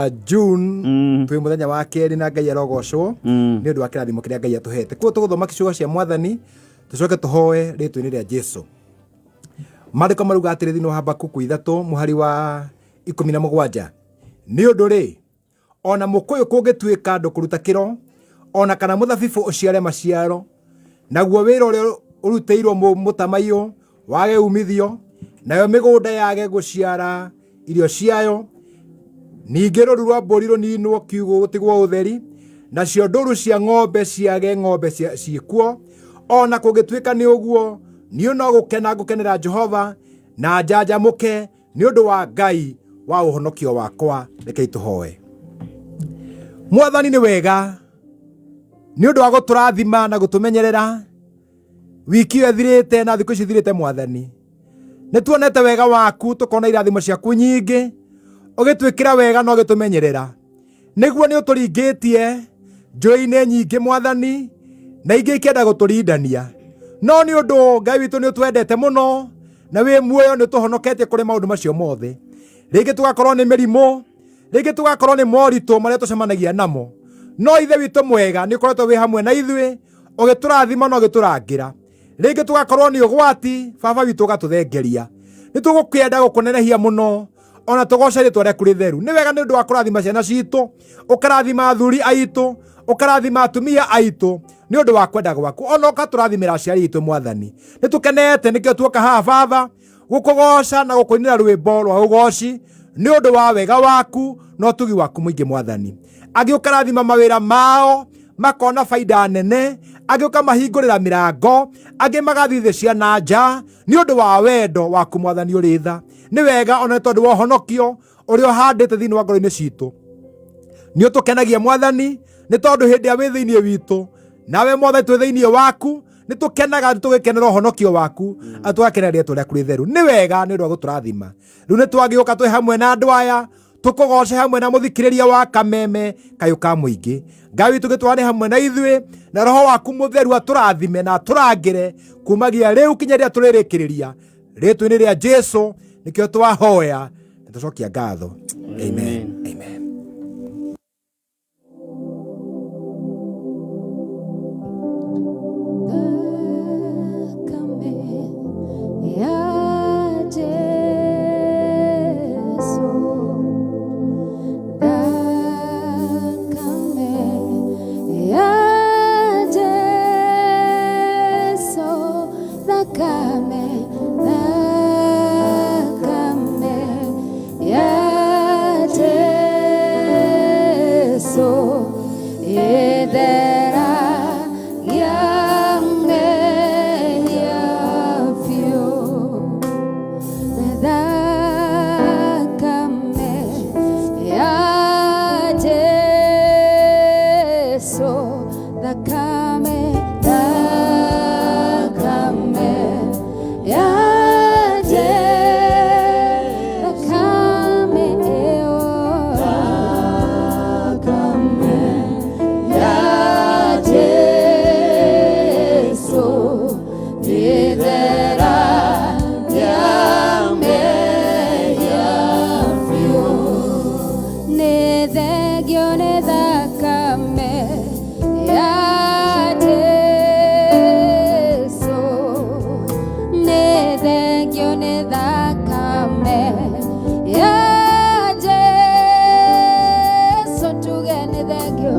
June twĩ mũthenya wa kerĩ na Ngai arogocwo nĩ ũndũ wa kĩrathimo kĩrĩa Ngai atũhete. Koguo tũgũthoma ciugo cia Mwathani tũcoke tũhoe rĩtwa-inĩ rĩa Jesu. Maandĩko marauga atĩrĩ thĩinĩ wa Habakuku 3 mũhari wa 17, nĩ ũndũ rĩ, ona mũkũyũ kũngĩtuĩka ndũkũruta kĩro, ona kana mũthabibũ ũciare maciaro, naguo wĩra ũrĩa ũrutĩirwo mũtamaiyũ wage umithio, nayo mĩgũnda yage gũciara irio ciayo, ningĩ rũru rwa mbũri rũninwo kiugũ gũtigwo ũtheri, nacio ndũru cia ng'ombe ciage ng'ombe ciĩkuo, ona kũngĩtuĩka nĩ ũguo, niĩ no gũkena ngũkenera Jehova, na njanjamũke nĩ ũndũ wa Ngai wa ũhonokio wakwa. Rekei tũhoe. Mwathani, nĩ wega nĩ ũndũ wa gũtũrathima na gũtũmenyerera wiki ĩyo ĩthirĩte na thikũ ici ithirĩte. Mwathani, nĩ tuonete wega waku, tũkona irathimo ciaku nyingĩ, ũgĩtwĩkĩra wega na ũgĩtũmenyerera. Nĩguo nĩ ũtũringĩtie njũĩ-inĩ nyingĩ, Mwathani, na ingĩ ikĩenda gũtũrindania, no nĩ ũndũ Ngai witũ nĩ ũtwendete mũno na wĩ muoyo, nĩ ũtũhonoketie kũrĩ maũndũ macio mothe. Rĩngĩ tũgakorwo nĩ mĩrimũ, rĩngĩ tũgakorwo nĩ moritũ marĩa tũcemanagia namo, no Ithe witũ mwega, nĩ ũkoretwo wĩ hamwe na ithuĩ, ũgĩtũrathima na ũgĩtũrangĩra. Rĩngĩ tũgakorwo nĩ ũgwati, Baba witũ, ũgatũthengeria. Nĩ tũgũkĩenda gũkũnenehia mũno ona tũgoce rĩtwa rĩaku rĩtheru. Nĩ wega nĩ ũndũ wa kũrathima ciana citũ, ũkarathima athuri aitũ, ũkarathima atumia aitũ nĩ ũndũ wa kwenda gwaku, ona ũkatũrathimĩra aciari aitũ. Mwathani, nĩ tũkenete, nĩkĩo tuoka haha, Baba, gũkũgoca na gũkũinĩra rwĩmbo rwa ũgoci nĩ ũndũ wa wega waku na ũtugi waku mũingĩ. Mwathani, angĩ ũkarathima mawĩra mao, makona baida nene, angĩ ũkamahingũrĩra mĩrango, angĩ magathiĩ thĩ cia na nja nĩ ũndũ wa wendo waku. Mwathani, ũrĩ tha. Nĩ wega ona nĩ tondũ wa ũhonokio ũrĩa ũhandĩte thĩinĩ wa ngoro-inĩ citũ. Nĩ ũtũkenagia, Mwathani, nĩ tondũ hĩndĩ ĩrĩa wĩ thĩinĩ witũ, nawe Mwathani twĩ thĩinĩ waku, nĩ tũkenaga, nĩ tũgĩkenera ũhonokio waku na tũgakenera rĩtwa rĩaku rĩtheru. Nĩ wega nĩ ũndũ wa gũtũrathima. Rĩu nĩ twagĩũka twĩ hamwe na andũ aya, tũkũgoce hamwe na mũthikĩrĩria wa Kameme Kayũ ka Mũingĩ. Ngai witũ, gĩtwarane hamwe na ithuĩ na Roho waku Mũtheru, atũrathime na atũrangĩre kumagia rĩu kinya rĩrĩa tũrĩrĩkĩrĩria. Rĩtwa-inĩ rĩa Jesu nĩkĩo twahoya na tũcokia ngatho. Amen, amen. Thakame ya Jesu, thakame ya Jesu, thakame, thakame ya Jesu, ithera mehia biũ. Thakame ya Jesu, thakame, thakame ya Jesu, thakame ĩyo, thakame ya Jesu, ithera mehia biũ. Nĩ thengio nĩ thakame ya Jesu, nĩ thengio nĩ thakame ya Jesu, tuge nĩ thengio,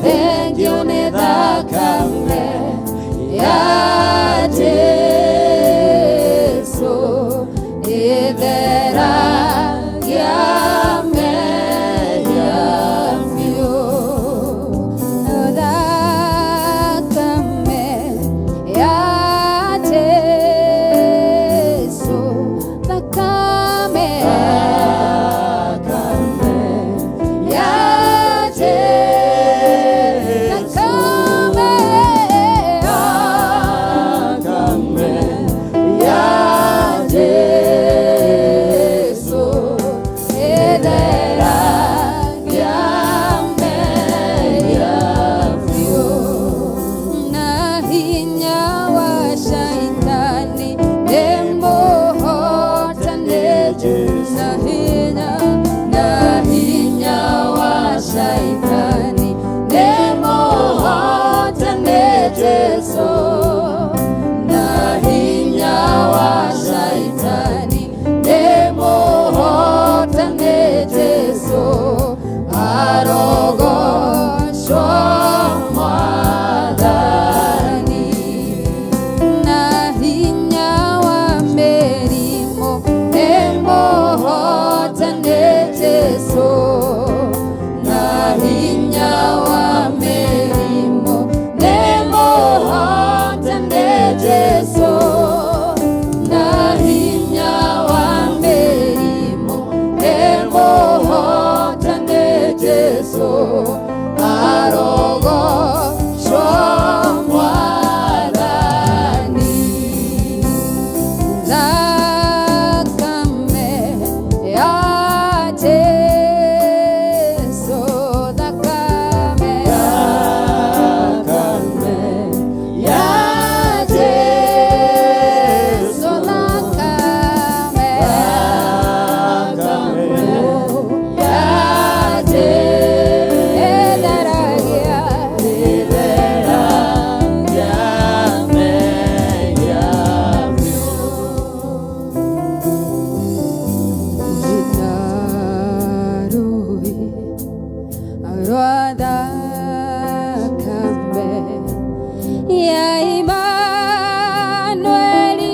thengio nĩ thakame ya Jesu, ithera mehia biũ. Jesu arogocwo Mwathani. Thakame ya Jesu, thakame, Thakame ya Jesu, thakame, Thakame ya Jesu, ĩtheragia, Rũĩ rwa thakame ya Imanueli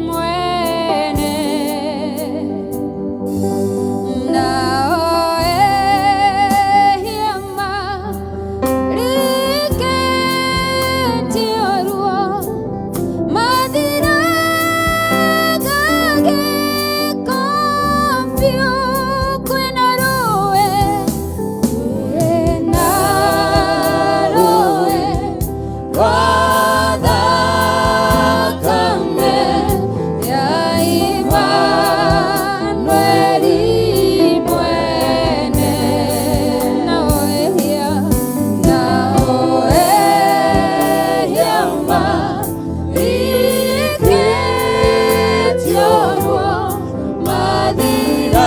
mwene, nao ehia marikĩtio ruo mathiraga gĩko biũ. Kwĩna rũĩ, kwĩna rũĩ rwa thakame ya Imanueli mwene, nao ehia, nao ehia marikĩtio ruo mathiraga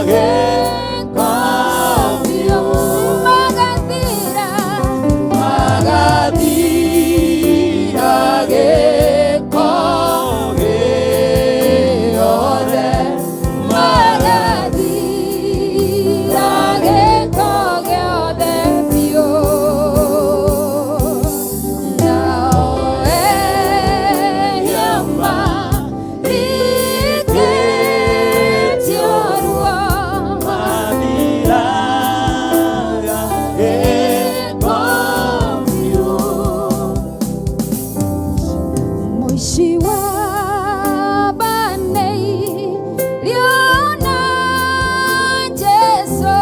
gĩko biũ, magathira, Magathira gĩko gĩothe, magathira gĩko gĩothe biũ, nao ehia marikĩtio ruo Mathiraga gĩko biũ. Mũici wa baneirio na Jesu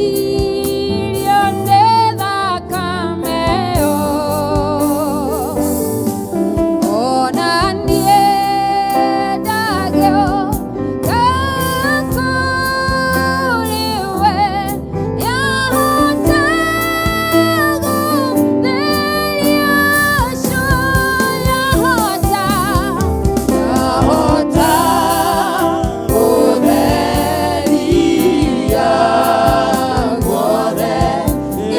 nĩakenirio nĩ thakame ĩyo. Ona niĩ ndagĩũka kũrĩ we, yahota gũtheria yahota, Yahota gũtheria guothe,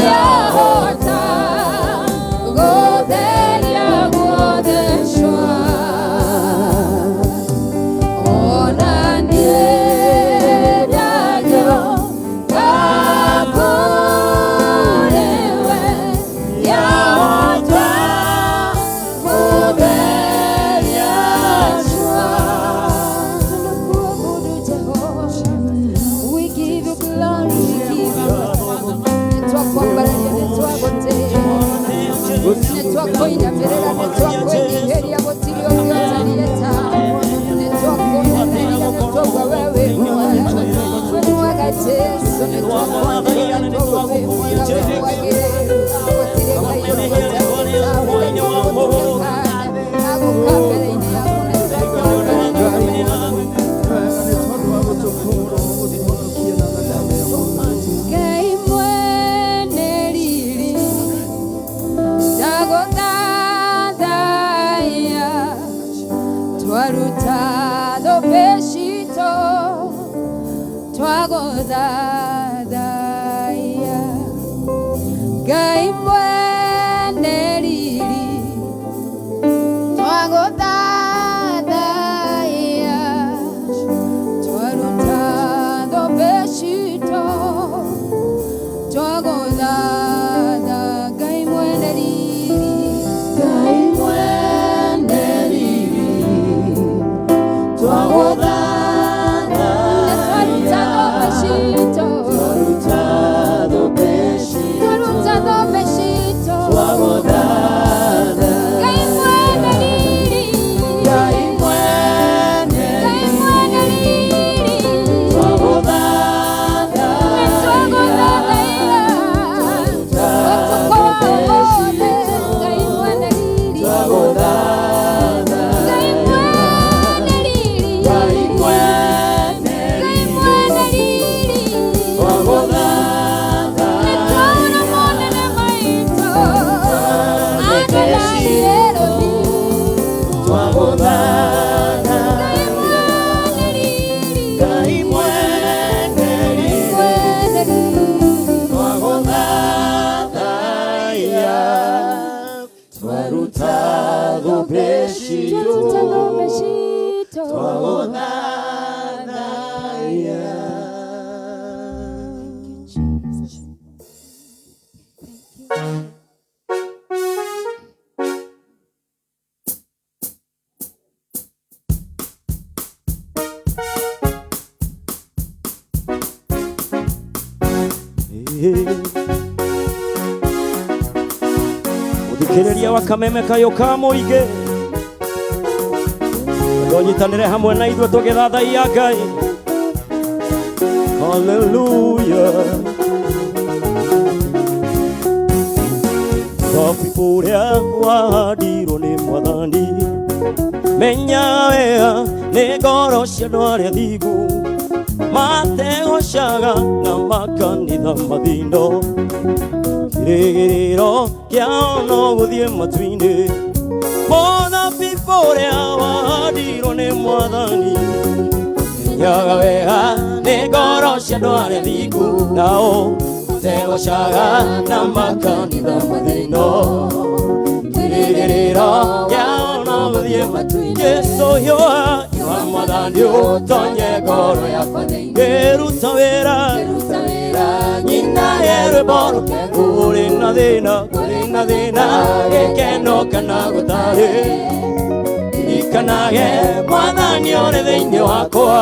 yahota gũtheria guothe cua. Ona niĩ ndagĩũka kũrĩ we, Yahota gũtheria cua. Tunakuabudu Jehova. We give you glory, we give you nĩtwakwambararia, nĩtwagũtĩĩa, nĩtwakũinamĩrĩra, nĩtwakwĩnyiihĩria, gũtirĩ ũngĩ ũtariĩ tawe. Nĩtwakũneneria, nĩtwauga we wĩ mwega. Wĩ mwega Jesũ, nĩtwakwanĩrĩra, twauga wĩ mwega, wĩ mwagĩrĩru. Gũtirĩ Ngai ũngĩ ũtariĩ tawe, Ngai ũgũtuĩka agũka mbere-inĩ yaku, nĩtwakwambararia. Ngai mwene riri, ndagũthathaiya, twaruta thũmbĩ citũ, twagũthathaiya. Ngai mwene riri, twagũthathaiya, twaruta thũmbĩ citũ, twagũthatha. Ngai mwene riri, Ngai mwene riri, twagũthathaiya, nĩtwaruta thũmbĩ citũ, twaruta thũmbĩ citũ, twaruta thũmbĩ citũ. Ngai mwene riri twagũthathaiya twaruta thũmbĩ citũ twagũthathaiya. Jesus. Thank you. Muthikiriria wa Kameme Kayo ka Mũingĩ, ndonyitanĩre hamwe na ithuĩ tũgĩthathaiya Ngai. Haleluya. Thabibũ ũrĩa wahandirwo nĩ Mwathani, menya wega nĩ ngoro cia andũ arĩa thingu, mategocaga na makanitha mathindo, kĩrĩgĩrĩro kĩao no gũthiĩ matu-inĩ. Mũthabibũ ũrĩa wahandirwo nĩ Mwathani, menyaga wega nĩ ngoro cia andũ arĩa thingu, nao mategocaga na makanitha mathindo, kĩrĩgĩrĩro kĩao no gũthiĩ matu-inĩ. Jesũ hiũha hiũha Mwathani ũtonye ngoro yakwa thĩinĩ, ngĩruta wĩra nyina ye rwĩmbo rũkengu, kũrĩ na thĩna, kũrĩ na thĩna, gĩkeno kana gũtarĩ, ririkanage Mwathani ũrĩ thĩinĩ wakwa.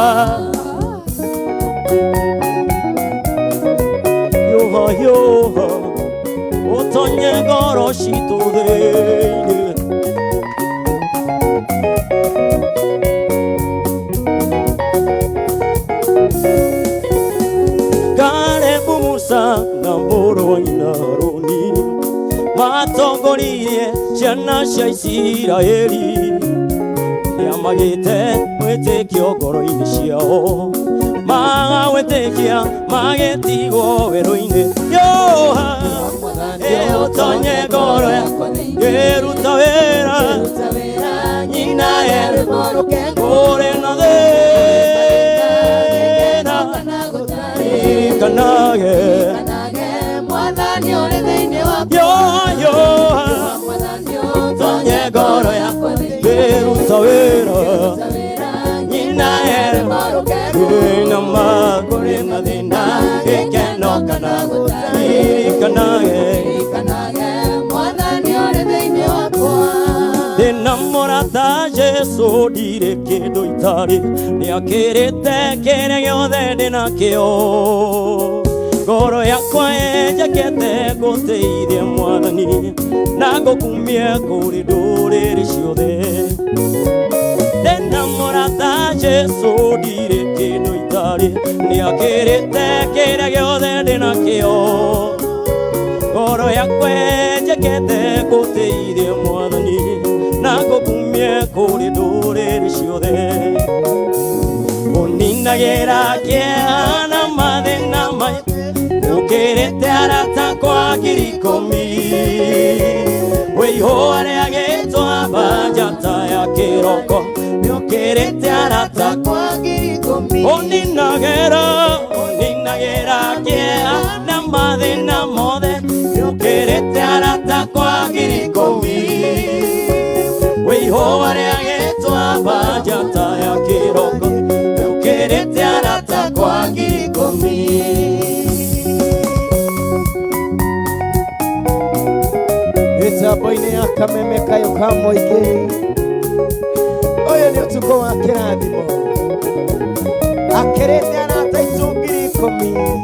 Hiũha hiũha ũtonye ngoro citũ thĩinĩ. Kalebu Musa na mũrũ wa nyina Harũni matongoririe ciana cia Isiraeli, nĩamagĩte wĩtĩkio ngoro-inĩ ciao, magawĩtĩkia magĩtigwo werũ-inĩ. Hiũha ũtonye ngoro yakwa, ngĩruta wĩra nyina ye rwĩmbo rũkengu, kũrĩ na thĩna, ririkanage hiũha hiũha ũtonye ngoro yakwa, ngĩruta wĩra nyina ye rwĩmbo rũkengu, ma kũrĩ na thĩna, gĩkeno kana gũtarĩ, ririkanage ndĩna mũrata Jesũ ndirĩ kĩndũ itarĩ, nĩakĩrĩte kĩrĩa gĩothe ndĩnakĩo, ngoro yakwa ĩnjakete ngũtĩithie Mwathani, na ngũkumie kũrĩ ndũrĩrĩ ciothe. Ndĩna mũrata Jesũ ndirĩ kĩndũ itarĩ, nĩakĩrĩte kĩrĩa gĩothe ndĩnakĩo, ngoro yakwa ĩnjakete ngũtĩithie Mwathani, na ngũkumie kũrĩ ndũrĩrĩ ciothe. Ũninagĩra kĩeha na mathĩna maitũ, ũkĩrĩte arata kwa 10,000, wĩihũa rĩagĩtwo njata ya kĩroko, nĩũkĩrĩte arata kwa 10,000. Ũninagĩra, ũninagĩra kĩeha na mathĩna mothe, nĩũkĩrĩte arata kwa 10,000, wĩihũa rĩagĩtwo njata ya kĩroko, nĩũkĩrĩte arata kwa 10,000. Mĩtambo-inĩ ya Kameme Kayo ka Mũingĩ, ũyũ nĩ ũtukũ wa kĩrathimo, akĩrĩte arata aitũ 10,000.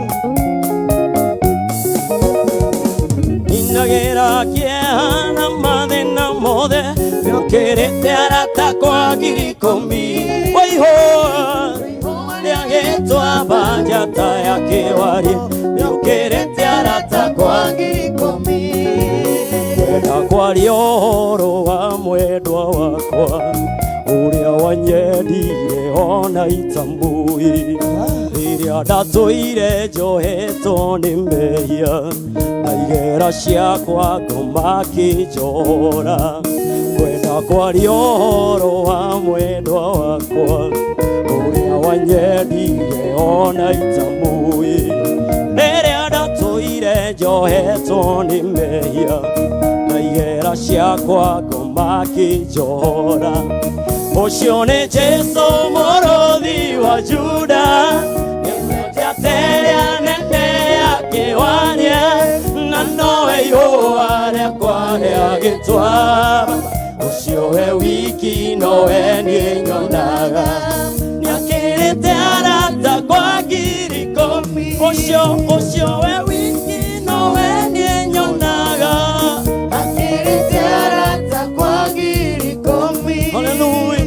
Ninagĩra kĩeha na mathĩna mothe, nĩũkĩrĩte arata kwa 10,000, wĩihũa rĩagĩtwo njata ya kĩwarie, nĩũkĩrĩte arata kwa 10,000. Kwenda kwaria ũhoro wa mwendwa wakwa, ũrĩa wanyendire ona itambui, rĩrĩa ndatũire njohetwo nĩ mehia, na igera ciakwa ngoma akĩnjohora. Kwenda kwaria ũhoro wa mwendwa wakwa, ũrĩa Wanyendire ona itamũĩ rĩrĩa ndatũire njohetwo nĩ mehia na ihera ciakwa ngoma akĩnjohora ũcio nĩ Jesũ mũrũthi wa Juda nĩnjateria nene akĩwania na nowe ihũa rĩakwa rĩa gĩtwaba ũcio we wiki nowe niĩ nyonaga nĩakĩrĩte arata kwa ngiri ikũmi ũcio ũcio we wiki nowe niĩ nyonaga Akĩrĩte arata kwa ngiri ikũmi. Hallelujah.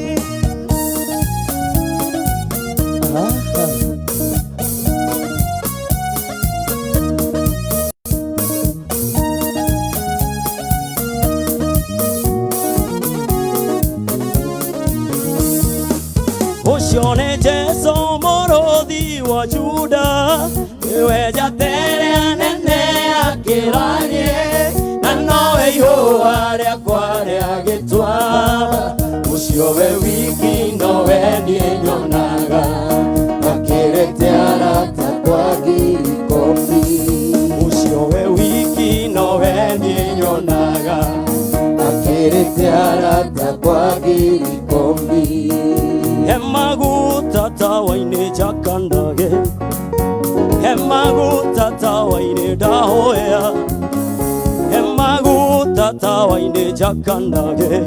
Ũcio nĩ Jesũ mũrũthi wa Juda nĩwe njateria nene akĩranie na nowe ihũa rĩakwa rĩa gĩtwaba ũcio we wiki nowe niĩ nyonaga Akĩrĩte arata kwa ngiri ikũmi. ũcio we wiki nowe niĩ nyonaga Akĩrĩte arata kwa ngiri ikũmi. He maguta tawa-inĩ njakandage he maguta tawa-inĩ ndahoya he maguta tawa-inĩ njakandage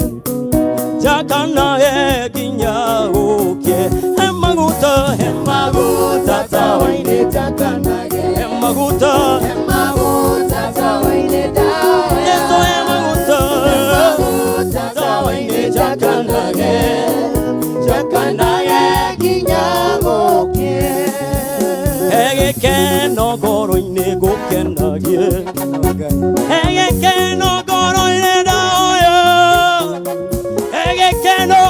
njakandage nginya gũkĩe he maguta tawa-inĩ Njakandage. he maguta He maguta tawa-inĩ ndahoya. Jesũ he maguta Maguta tawa-inĩ njakandage Njakandage nginya gũkĩe. He gĩkeno ngoro-inĩ ngũkenagie He gĩkeno ngoro-inĩ ndahoya He gĩkeno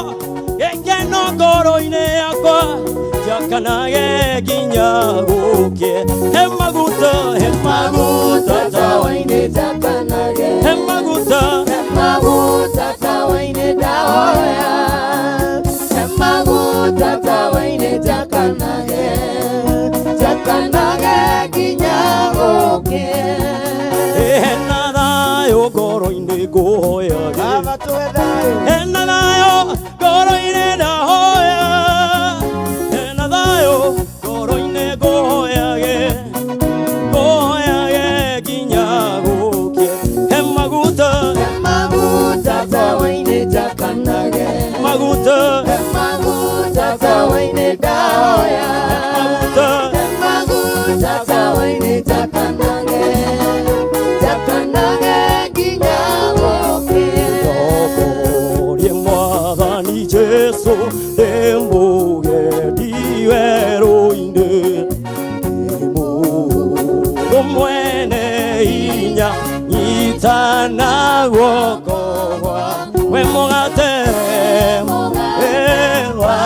gĩkeno ngoro-inĩ yakwa njakanage nginya gũkĩe he maguta Tawa-inĩ njakanage. he maguta Maguta tawa-inĩ ndahoya. He maguta tawa-inĩ njakanage. Njakanage nginya gũkĩe. Hena thayũ ngoro-inĩ ngũhoyage Baba tũhe thayũ. Hena thayũ ngoro-inĩ ndahoya Hena thayũ ngoro-inĩ ngũhoyage ngũhoyage nginya gũkĩe he maguta He maguta tawa-inĩ njakanage. maguta He maguta tawa-inĩ ndahoya. maguta He maguta tawa-inĩ njakanage. Njakanage nginya gũkĩe. Ndogorie mwathani Jesũ ndĩ mũgendi werũ-inĩ ndĩ mũndũ mwene hinya nyita na guoko gwa we mũgate wa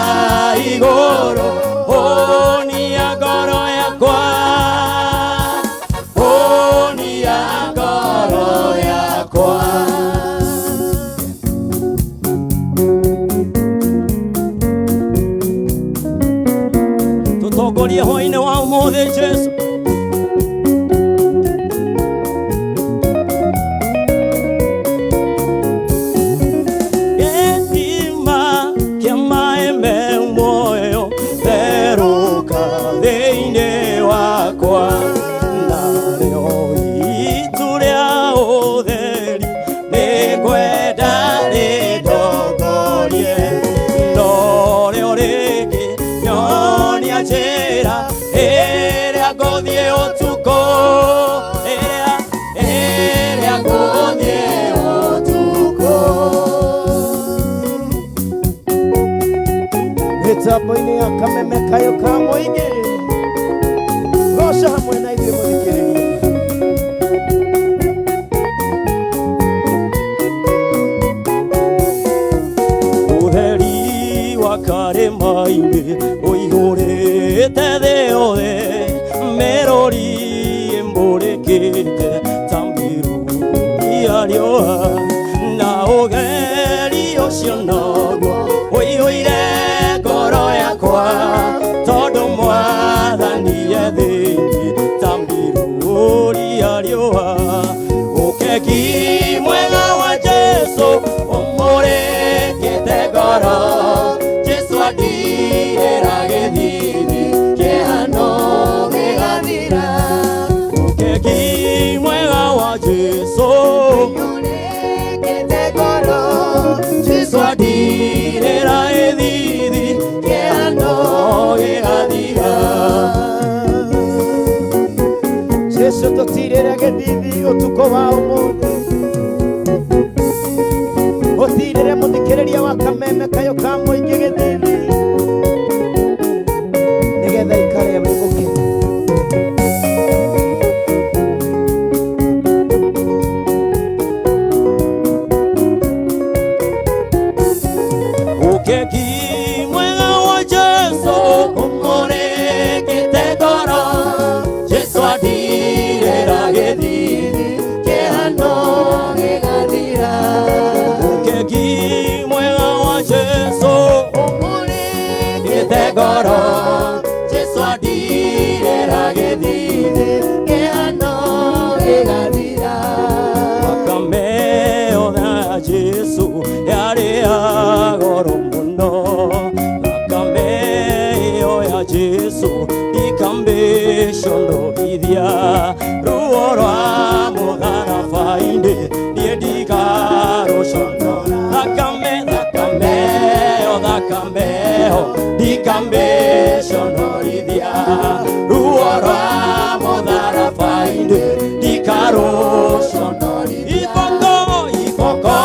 igũrũ hũnia ngoro yakwa hũnia ngoro yakwa Tutongorie hwaĩ-inĩ wa ũmũthĩ Jesũ Gĩthima kĩa maĩ me muoyo therũka thĩinĩ wakwa narĩo itu rĩa ũtheri nĩngwenda rĩndongorie norĩo rĩngĩ nyonia njĩra ĩrĩa ngũthiĩ ũtukũ ĩrĩa ĩrĩa ngũthiĩ ũtukũ Mĩtambo-inĩ ya kameme kayũ ka mũingĩ goca hamwe na ithuĩ mũthikĩrĩria. Ũtheri wa karĩma-inĩ ũihũrĩte thĩ yothe mĩrũri ĩmũrĩkĩte ta mĩrũri ya riũa na ũgeri ũcio noguo ũiyũire ngoro yakwa Wa ũmũthĩ ũtirĩre mũthikĩrĩria wa Kameme Kayũ ka Mũingĩ gĩthithi nĩgetha ikare wĩ mũkenu. Ũkeki mwega wa Jesu ũmũrĩkĩte ngoro, Jesu andirĩra gĩthithi kĩhano gĩgathira. Ũkeki mwega wa Jesu ũmũrĩkĩte ngoro, Jesu andirĩra gĩthithi kĩhano gĩgathira. Thakame yothe ya Jesu yarĩ ya goro mũno, thakame ĩyo ya Jesu ndikambĩconorithia, ruo rwa mũtharaba-inĩ niĩ ndikarũconora. Thakame, thakame ĩyo, thakame ĩyo ndikambĩconorithia, ruo rwa mũtharaba-inĩ ndikarũconorithia. Iboko, iboko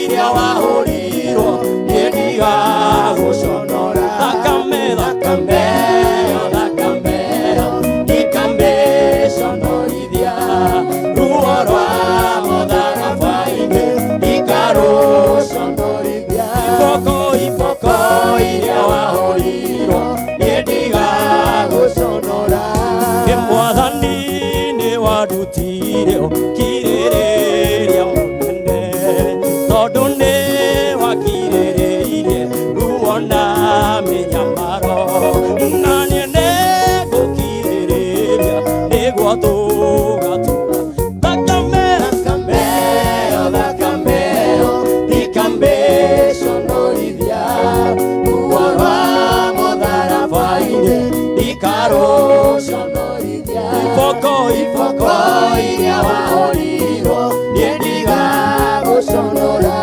iria wahũrirwo niĩ ndigagũconora. Thakame, thakame ĩyo, thakame ĩyo ndikambĩconorithia, ruo rwa mũtharaba-inĩ ndikarũconorithia. Iboko, iboko iria wahũrirwo niĩ ndigagũconora. Ĩ Mwathani nĩ wandutire ũkirĩrĩria mũnene, tondũ nĩ wakirĩrĩirie ruo na mĩnyamaro, na niĩ nĩngũkirĩrĩria nĩguo tũgatũra. Thakame, thakame ĩyo, thakame ĩyo ndikambĩconorithia, ruo rwa mũtharaba-inĩ ndikarũconorithia. Iboko, iboko iria wahũrirwo niĩ ndigagũconora.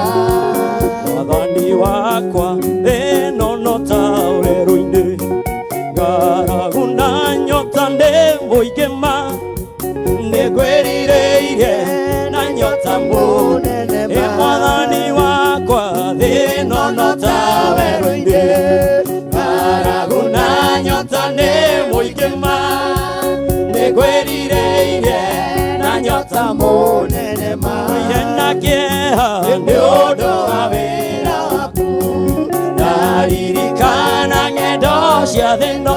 Mwathani wakwa ĩno no ta werũ-inĩ, ng'aragu na nyota nĩ mũingĩ ma, nĩngwĩrirĩirie na nyota mũnene. Ĩ Mwathani wakwa ĩno no ta werũ-inĩ, ng'aragu na nyota nĩ mũingĩ ma, nĩngwĩrirĩirie na nyota mũnene ma. Ire na kĩeha nĩ ũndũ wa wĩra waku, ndaririkana ng'endo cia thĩ ĩno,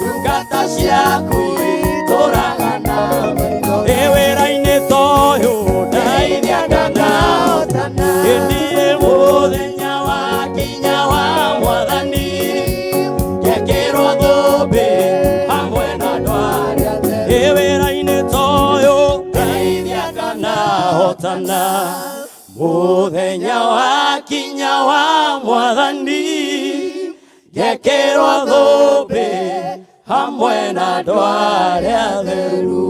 ndungata ciaku itũraga na maitho. Ĩ wĩra-inĩ ta ũyũ ndeithia ndanahotana, ĩndĩ mũthenya wakinya wa Mwathani ngekĩrwo thũmbĩ hamwe na andũ arĩa atheru. Ĩ wĩra-inĩ ta ũyũ ndeithia ndanahotana, mũthenya wakinya wa Mwathani ngekĩrwo thũmbĩ hamwe na andũ arĩa atheru.